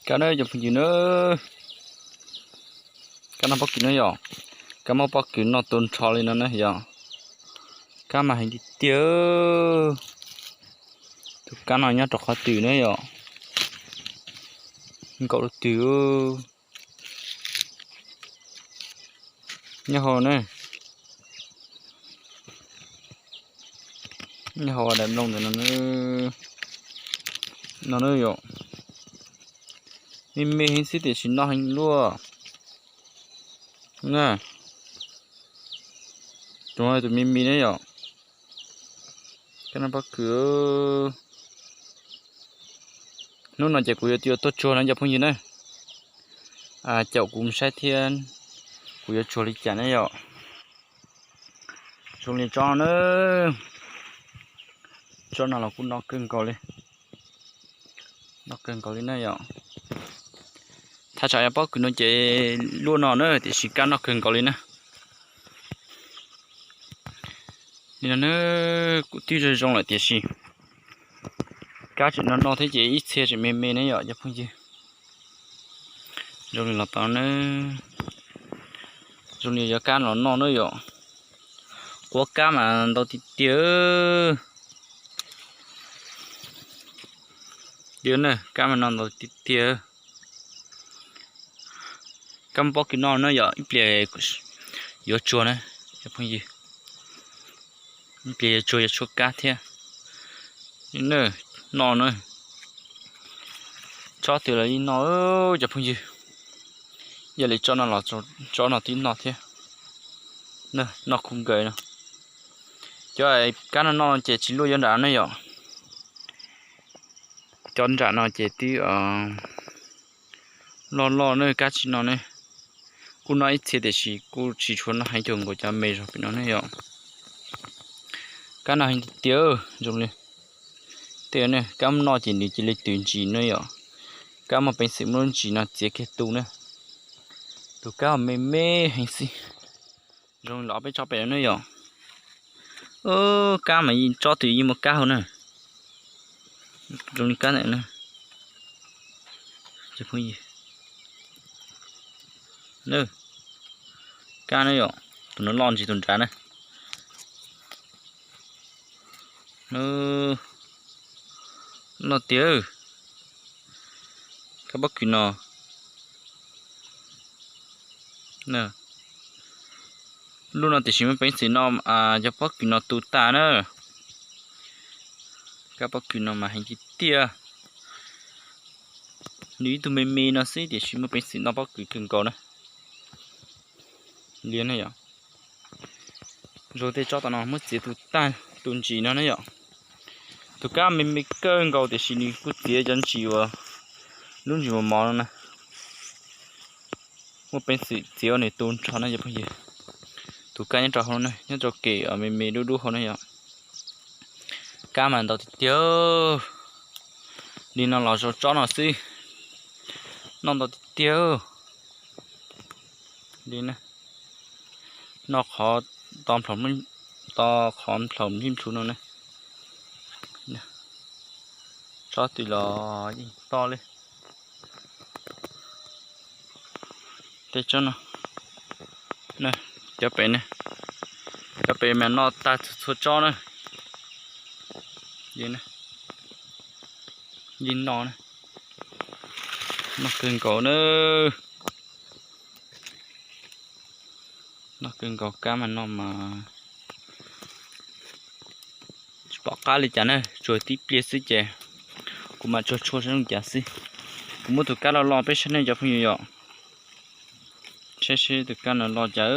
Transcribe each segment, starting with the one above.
Kab na cov phooj ywg na, kab noj pob kws na yom. Kab muab pob kws noj tu nrho li no na yom. Kab mas heev tiag tiag. Tus kab no nyob rau qhov twg na yom? Nkaum rau twg? Nyob hauv na, nyob hauv daim nplooj ntawm no, no na yom. Me me heev xwb tiam sis noj heev luaj na. Tus no tus me me na yom. Kab noj pob kws. Hnub no ces kuv yuav tuaj tsuag no cov phooj ywg na, caum kuv mus saib thiab kuv yuav tsuag li cas na yom. Zoo li tsob no na, tsob no los kuj noj kawg nkaus li, noj kawg nkaus li na yom. Thaj tsam yog pob kws no ces luaj no na tiam sis kab noj kawg nkaus li na. Li no na, kuj twb zoo zoo lawm tiam sis kab tseem no no thiab ces ib txhia tseem me me na yom cov phooj ywg. Zoo li los tau na, zoo li yuav kab los noj na yom. Quav kab mas ntau tiag tiag. Yog na, kab mas no ntau tiag tiag. Kab muab pob kws noj no yom, ib pliag yuav tsuag na cov phooj ywg. Ib pliag yuav tsuag yuav tshuab kab thiab. Noj na, tsob twg los yeej noj cov phooj ywg. Yog li tsob no los tsob no twb noj thiab. Noj khuj nkaws no. Cov kab no no ces tsis luaj cov nram no yom. Cov nram no ces twb loj loj na, kab tsis no ne. Kuj noj ib txhia tiam sis kuj tsis tshua noj heev cuag nkaus cov me zog pem no ne yom. Kab no heev tiag tiag, zoo li tej ne, kab muab noj ces nws cia li tws ntsis no yom. Kab muaj peev xwm muab lub ntsis no txiav kiag tu na. Tus kab me me heev xwb. Zoo li los peb tsob pem no ne yom. Kab mas tsob twg yeej muaj kab hauv na. Zoo li kab ntawm na. Kab na yom, tus no loj ntsis tus nrad na. Loj tiag. Kab pob kws no, lub no tiam sis muaj peev xwm no, cov pob kws no tu tas na. Kab pob kws no mas heev tiag tiag. Nws ib tug me me no xwb tiam sis muaj peev xwm noj pob kws kawg nkaus na. Li ne yom, zoo tej tsob tom no muab txiav tu tag tu ntsis no ne yom. Tus kab me me kawg nkaus tiam sis nws kuj txiav cov ntsis uas lub ntsis mos mos no na. Muaj peev xwm txiav ua nws tu nrho na cov phooj ywg. Tus kab nyob rau hauv na, nyob rau kem me me dub dub hauv na yom. Kab mas ntau tiag tiag. Li no los zoo tsob no xwb. Noj ntau tiag tiag. Li na, noj qhov to, to qhov nplaum nplij nplhu no na. Tsob twg los yeej to li. Tej tsob no, cov pem ne, cov pem mas noj tag txhua tsob na. Yeej no, noj kawg nkaus na. Noj kawg nkaus, kab mas noj mas tsis pom qab li cas na, tsuas tib pliag xwb ces kuv mam tsuag tshuaj saib zoo cas xwb. Kuv muab tus kab loj loj peb saib nej cov phooj ywg yom. Saib seb tus kab no loj cas.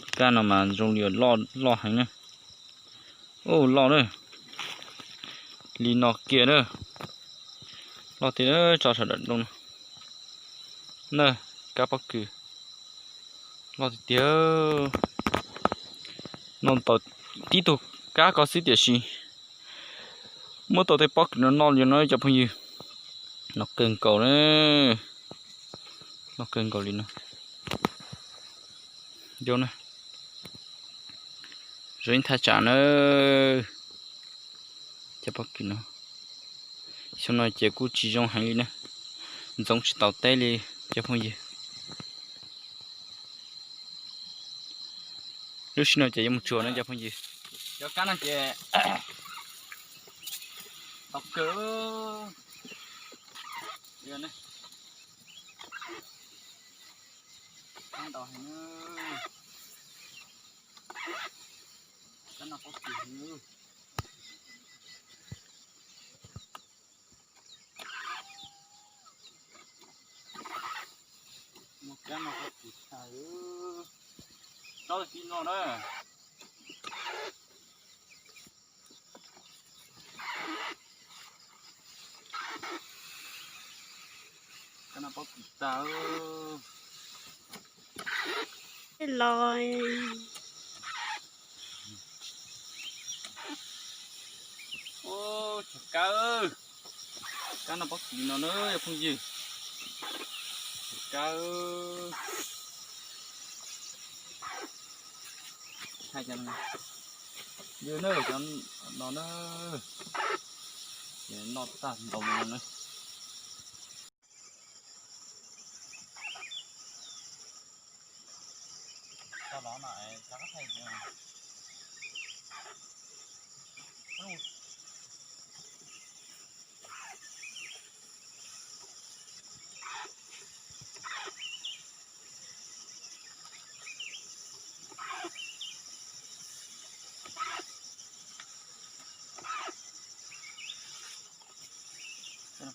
Tus kab no mas zoo li loj heev na. Ub, loj na. Li no kiag na. Loj tiag, tso sawv daws nroo na. Na, kab pob kws loj tiag tiag. Noj tau tib tug kab ko xwb tiam sis muab tau tej pob kws no noj li no cov phooj ywg. Noj kawg nkaus na. Noj kawg nkaus li no. Zoo ib thaj tsam na. Cov pob kws no Xyoo no ces kuj tsis zoo heev li na, ntxoov tsis tau teb li cov phooj ywg. Lub sij no ces yuav mus tsuag na cov phooj ywg. Cov kab no ces tau kawg. Kab ntau heev. Kab no pob kws heev. Muaj kab no pob kws tag. Tsob ti no na. Kab no pob kws tag. Los. Ua, tsuag kawg. Kab no pob kws no na cov phooj ywg. Tsuag kawg. Hais tias yog na, cov no na, ces noj tag nkaus no na.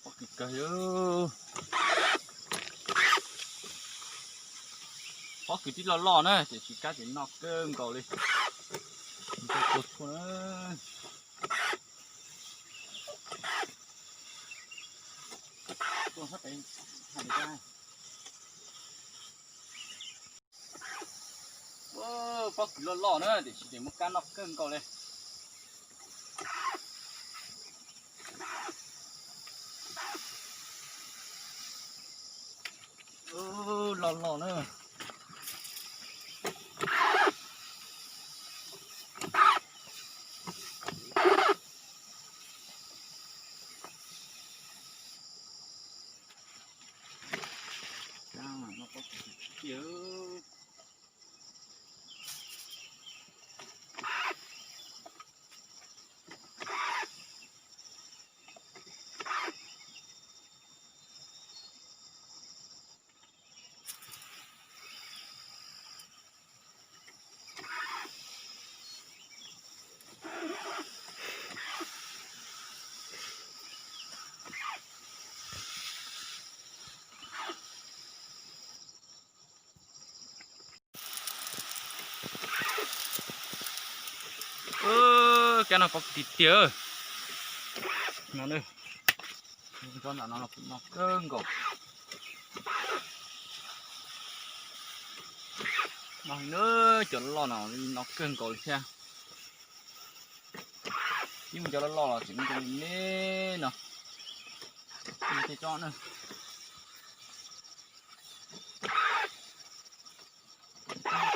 Pob kws kawg, pob kws tib loj loj na, tiam sis kab ces noj kawg nkaus li. Tua tuag na. Pob kws loj loj na, tiam sis ces muaj kab noj kawg nkaus li. Loj loj na. Kab no pob kws tiag tiag. No, no kawg nkaus. No, cov loj loj no, no kawg nkaus li thiab. Ib mus cov loj loj los tseem me me no. Tej tsob na.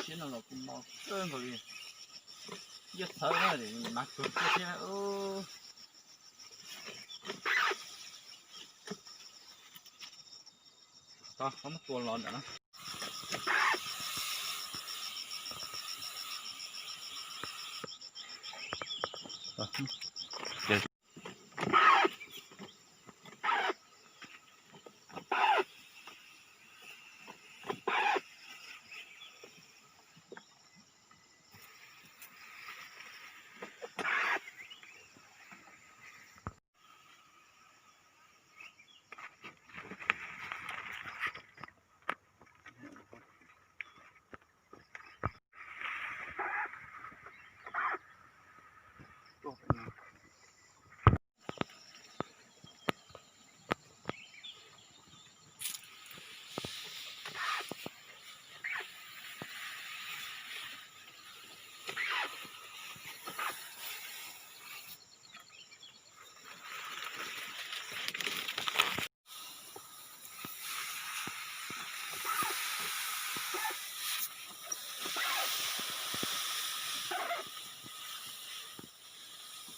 Siab no los kuj no kawg nkaus li. Yog txhawv na, mas tuag kiag thiab. Tau, muab tua los ntawm no.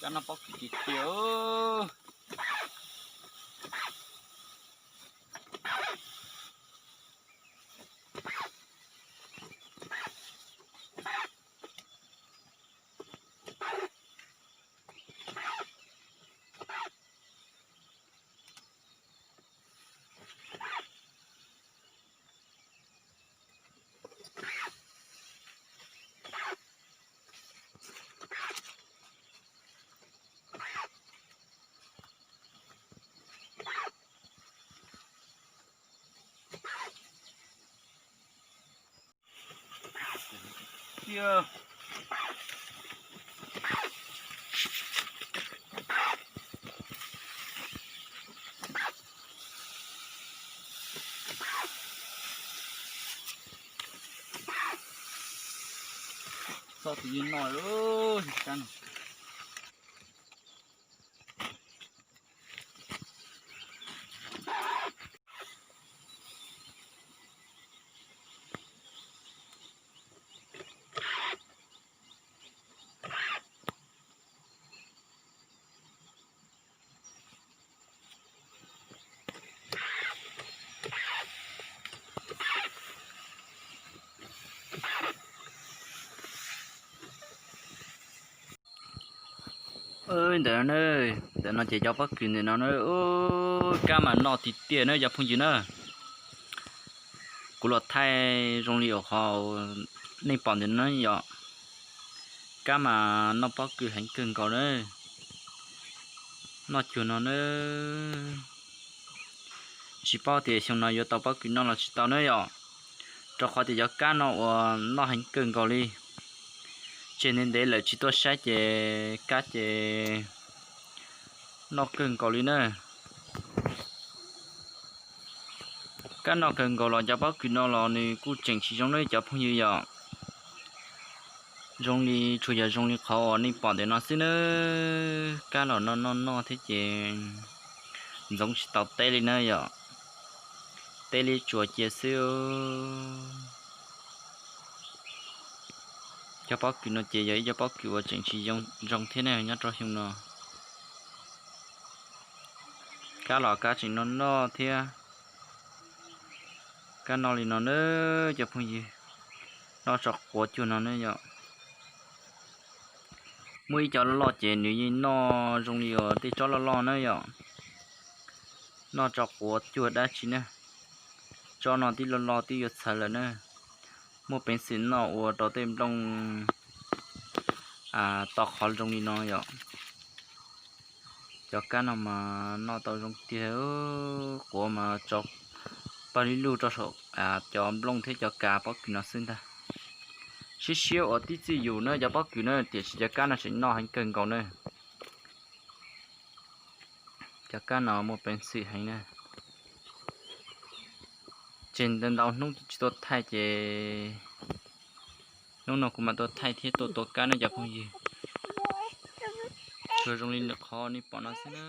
Kab no pob kws tiag tiag. Txoj tus yeej noj, kab no. Ntawm no, ntawm no ces cov pob kws ntawm no na, kab mas noj tiag tiag na cov phooj ywg na. Kuv los thaij zoo li uas qhov nej pom ntawm no yom. Kab mas noj pob kws heev kawg nkaus na. Noj cuag no na. Tsis paub tias xyoo no yuav tau pob kws noj los tsis tau na yom, rau qhov tias cov kab no uas noj heev kawg nkaus li. Tseg ntev ntev lawm tsis tuaj saib ces kab ces noj kawg nkaus li na. Kab noj kawg nkaus los cov pob kws no los nws kuj tseem tsis zoo na cov phooj ywg yom. Zoo li tsuas yog zoo li qhov uas nej pom ntawm no xwb na. Kab los noj noj noj thiab ces ntxoov tsis tau teb li na yom. Teb li tsuas cia xwb. Cov pob kws no ces yog ib cov pob kws uas tseem tsis zoo thiab ne nyob rau xyoo no. Kab los kab tseem noj noj thiab. Kab noj li no na cov phooj ywg, noj tso quav cuag no na yom. Muaj ib co loj loj ces nws yeej noj zoo li uas tej tsob loj loj na yom. Noj tso quav cuag dab tsi na. Tsob no tib loj loj twb yuav txhawv lawm na. Muaj peev xwm noj ua rau tej nplooj to qhov zoo li no yom. Cov kab no mas noj tau zoo tiag, quav mas tso pawg lug rau saum cov nplooj thiab cov kas pob kws no xwb ntag. Siab siab ua tib txij yus na cov pob kws na, tiam sis cov kab no tseem noj heev kawg nkaus na. Cov kab no muaj peev xwm heev na. Tseg ntau hnub tsis tuaj thaij ces hnub no kuv mam tuaj thaij thiab tuaj tua kab na cov phooj ywg. Tsuas zoo li qhov nej pom no xwb na.